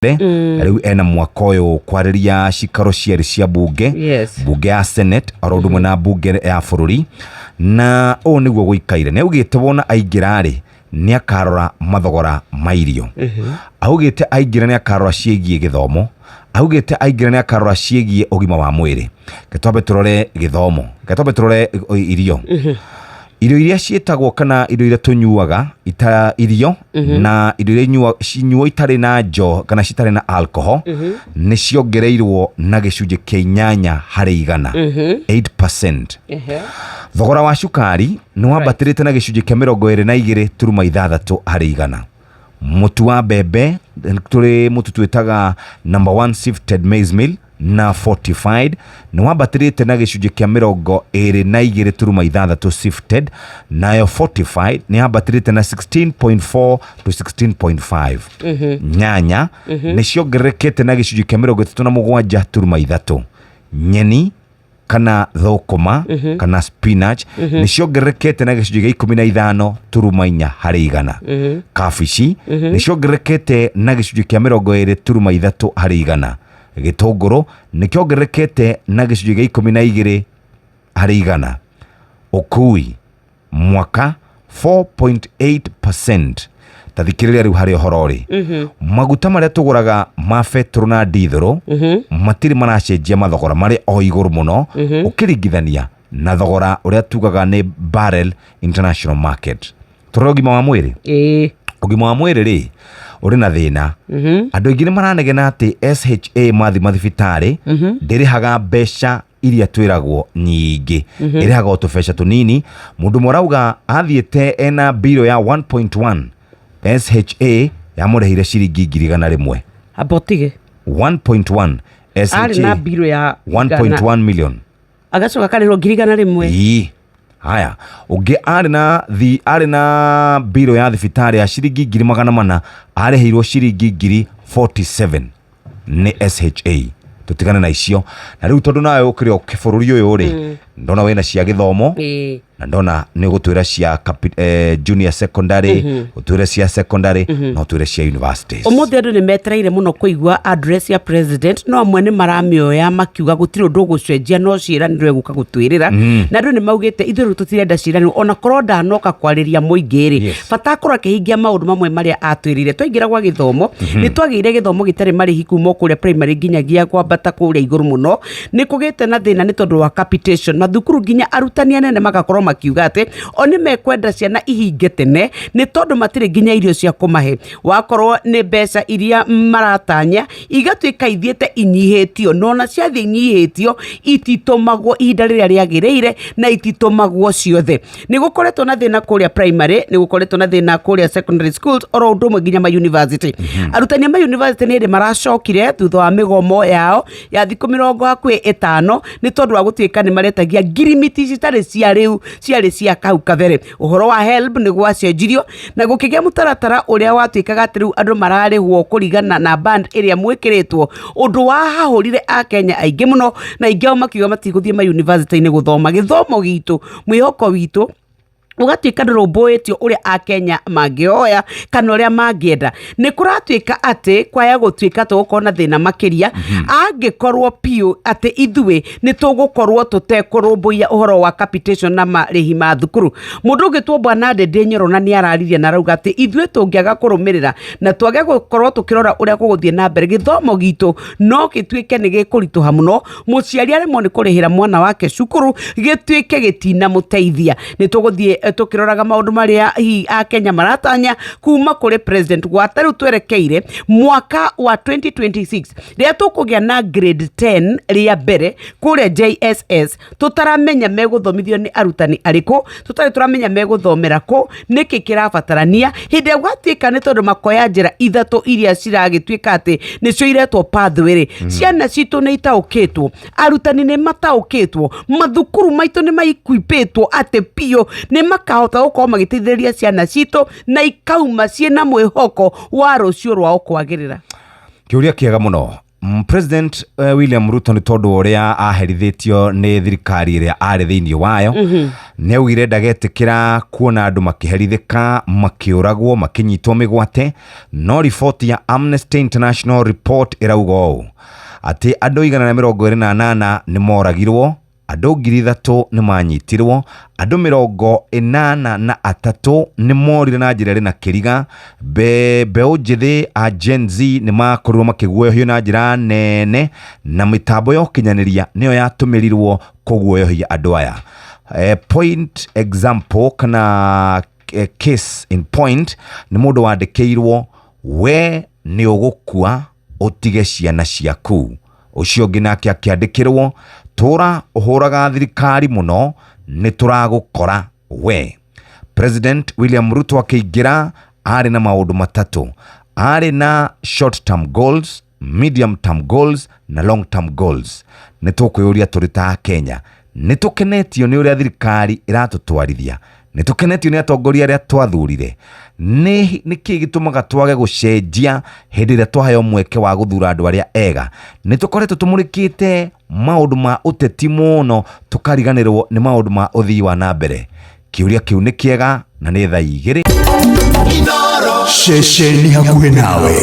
Rĩu ena mwaka ũyũ kwarĩria cikaro cierĩ cia bunge, bunge ya Senate oro ũndũ ũmwe na bunge ya bũrũri. Na ũũ nĩguo gũikaire. Nĩ augĩte wona aingĩra rĩ, nĩ akarora mathogora ma irio. Augĩte aingĩra nĩ akarora ciĩgiĩ gĩthomo. Augĩte aingĩra nĩ akarora ciĩgiĩ ũgima wa mwĩrĩ. Reke twambe tũrore gĩthomo, reke twambe tũrore irio. Irio iria ciĩtagwo kana indo iria tũnyuaga ita irio na indo iria cinyuo itarĩ na njo kana citarĩ na alcohol nĩ ciongereirwo na gĩcunjĩ kĩa 8%, 8%. Thogora wa cukari nĩ wambatĩrĩte na gĩcunjĩ kĩa 22.6%. Mũtu wa mbembe, tũrĩ mũtu twĩtaga number one sifted maize meal na fortified, nĩ wambatĩrĩte na gĩcunjĩ kĩa 22.6 sifted, nayo fortified nĩ yambatĩrĩte na 16.4 to 16.5. Nyanya nĩ ciongererekete na gĩcunjĩ kĩa 37.3. Nyeni kana thũkũma kana spinach nĩ ciongererekete na gĩcunjĩ gĩa 15.4%. Kabici nĩ ciongererekete na gĩcunjĩ kĩa 20.3%. Gĩtũngũrũ nĩ kĩongererekete na gĩcunjĩ gĩa 12%. Ũkui mwaka 4.8%. Ta thikĩrĩria rĩu harĩ ũhoro rĩ, maguta marĩa tũgũraga ma betũrũ na ndithũrũ matirĩ maracenjia mathogora, marĩ o igũrũ mũno ũkĩringithania na thogora ũrĩa tugaga nĩ barrel international market. Tũrore ũgima wa mwĩrĩ. Ũgima wa mwĩrĩ rĩ, ũrĩ na thĩna. Andũ aingĩ nĩ maranegena atĩ SHA mathi mathibitarĩ ndĩrĩhaga mbeca iria twĩragwo nyingĩ, ĩrĩhaga o tũbeca tũnini. Mũndũ ũmwe arauga athiĩte ena mbirũ ya 1.1, SHA yamũrĩhire ciringi 100,000. Amba ũtige. 1.1. Arĩ na SHA mbirũ ya 1.1 million. Agacoka akarĩrwo 100,000. Ii. Haya, ũngĩ arĩ na mbirũ ya thibitarĩ ya ciringi 400,000, arĩhĩirwo ciringi 47,000 nĩ SHA. Tũtigane na icio na rĩu, tondũ nawe ũkĩrĩ o bũrũri ũyũ rĩ, ndona wĩna cia gĩthomo na ndona nĩ ũgũtwĩra cia junior secondary, ũtwĩre cia secondary na ũtwĩre cia universities. Ũmũthĩ andũ nĩ metereire mũno kũigua address ya president, no amwe nĩ maramĩoya makiuga gũtirĩ ũndũ ũgũcenjia, no ciĩranĩro egũka gũtwĩrĩra. Na andũ nĩ maugĩte ithuĩ rĩu tũtirenda ciĩranĩro, ona korwo ndanoka kwarĩria mũingĩ rĩ, bata akorwo akĩhingia maũndũ mamwe marĩa atwĩrĩire. Twaingĩra gwa gĩthomo, nĩ twagĩire gĩthomo gĩtarĩ marĩhi kuma o kũrĩa primary nginyagia kwambata kũrĩa igũrũ mũno. Nĩ kũgĩte na thĩna nĩ tondũ wa capitation mathukuru, nginya arutani anene magakorwo makiuga atĩ o nĩ mekwenda ciana ihinge tene nĩ tondũ matirĩ nginya irio cia kũmahe. Wakorwo nĩ mbeca iria maratanya igatuĩka ithiĩte inyihĩtio, na ona ciathiĩ inyihĩtio ititũmagwo ihinda rĩrĩa rĩagĩrĩire na ititũmagwo ciothe. Nĩ gũkoretwo na thĩna kũrĩa primary, nĩ gũkoretwo na thĩna kũrĩa secondary schools, oro ũndũ ũmwe nginya ma university. Arutani a ma university nĩ hĩndĩ maracokire thutha wa mĩgomo yao ya thikũ 50 nĩ tondũ wa gũtuĩka nĩ maretagia ngirimiti citarĩ cia rĩu, ciarĩ cia kau kabere. Ũhoro wa HELB nĩ gwacenjirio na gũkĩgĩa mũtaratara ũrĩa watuĩkaga atĩ rĩu andũ mararĩhwo kũringana na band ĩrĩa mwĩkĩrĩtwo, ũndũ wahahũrire akenya aingĩ mũno, na aingĩ ao makiuga matigũthiĩ ma university-inĩ gũthoma. Gĩthomo gitũ, mwĩhoko witũ ũgatuĩka ndũrũmbũĩtio ũrĩa akenya mangĩoya kana ũrĩa mangĩenda. Nĩ kũratuĩka atĩ kwaya gũtuĩka tũgũkorwo na thĩna makĩria angĩkorwo piũ atĩ ithuĩ nĩ tũgũkorwo tũtekũrũmbũiya ũhoro wa capitation na marĩhi ma thukuru. Mũndũ ũngĩtwo Bwana Ndĩndĩ Nyoro na nĩ araririe na arauga atĩ ithuĩ tũngĩaga kũrũmĩrĩra na twage gũkorwo tũkĩrora ũrĩa gũgũthiĩ na mbere, gĩthomo gitũ no gĩtuĩke nĩ gĩkũritũha mũno, mũciari aremwo nĩ kũrĩhĩra mwana wake cukuru, gĩtuĩke gĩtinamũteithia. Nĩ tũgũthiĩ tũkĩroraga maũndũ marĩa hihi akenya maratanya kuma kũrĩ president gwata rĩu twerekeire mwaka wa 2026, rĩrĩa tũkũgĩa na grade 10 rĩa mbere kũrĩa JSS, tũtaramenya megũthomithio nĩ arutani arĩkũ, tũtarĩ tũramenya megũthomera kũ, nĩkĩ kĩrabatarania hĩndĩ ĩrĩa gwatuĩka nĩ tondũ makoya njĩra ithatũ iria ciragĩtuĩka atĩ nĩcio iretwo pathway rĩ. Ciana citũ nĩ itaũkĩtwo, arutani nĩ mataũkĩtwo, mathukuru maitũ nĩ maikuipĩtwo atĩ biũ nĩ makahota gũkorwo magĩteithĩrĩria ciana citũ na ikauma ciĩna mwĩhoko wa rũciũ rwao kwagĩrĩra? Kĩũria kĩega mũno. President William Ruto nĩ tondũ wa ũrĩa aherithĩtio nĩ thirikari ĩrĩa arĩ thĩinĩ wayo, nĩ augire ndagetĩkĩra kuona andũ makĩherithĩka, makĩũragwo, makĩnyitwo mĩgwate. No riboti ya Amnesty International report ĩrauga ũũ atĩ andũ 128 nĩ moragirwo, andũ 3,000 nĩ manyitirwo, andũ 83 nĩ morire na njĩra ĩrĩ na kĩriga. Mbeũ njĩthĩ a Gen Z nĩ makorirwo makĩguoyohio na njĩra nene, na mĩtambo ya ũkinyanĩria nĩyo yatũmĩrirwo kũguoyohia andũ aya. Point example kana case in point nĩ mũndũ wandĩkĩirwo, we nĩ ũgũkua ũtige ciana ciaku. Ũcio ũngĩ nake akĩandĩkĩrwo, tũra ũhũraga thirikari mũno, nĩ tũragũkora we. President William Ruto akĩingĩra arĩ na maũndũ matatũ: arĩ na short term goals, medium term goals na long term goals. Nĩ tũkwĩyũria tũrĩ ta Kenya, nĩ tũkenetio nĩ ũrĩa thirikari ĩratũtwarithia? Nĩ tũkenetio nĩ atongoria arĩa twathurire? Nĩ kĩĩ gĩtũmaga twage gũcenjia hĩndĩ ĩrĩa twaheo mweke wa gũthura andũ arĩa ega? Nĩ tũkoretwo tũmũrĩkĩte maũndũ ma ũteti mũno, tũkariganĩrwo nĩ maũndũ ma ũthii wa na mbere. Kĩũria kĩu nĩ kĩega, na nĩ thaa 2. Ceceni hakuhĩ nawe.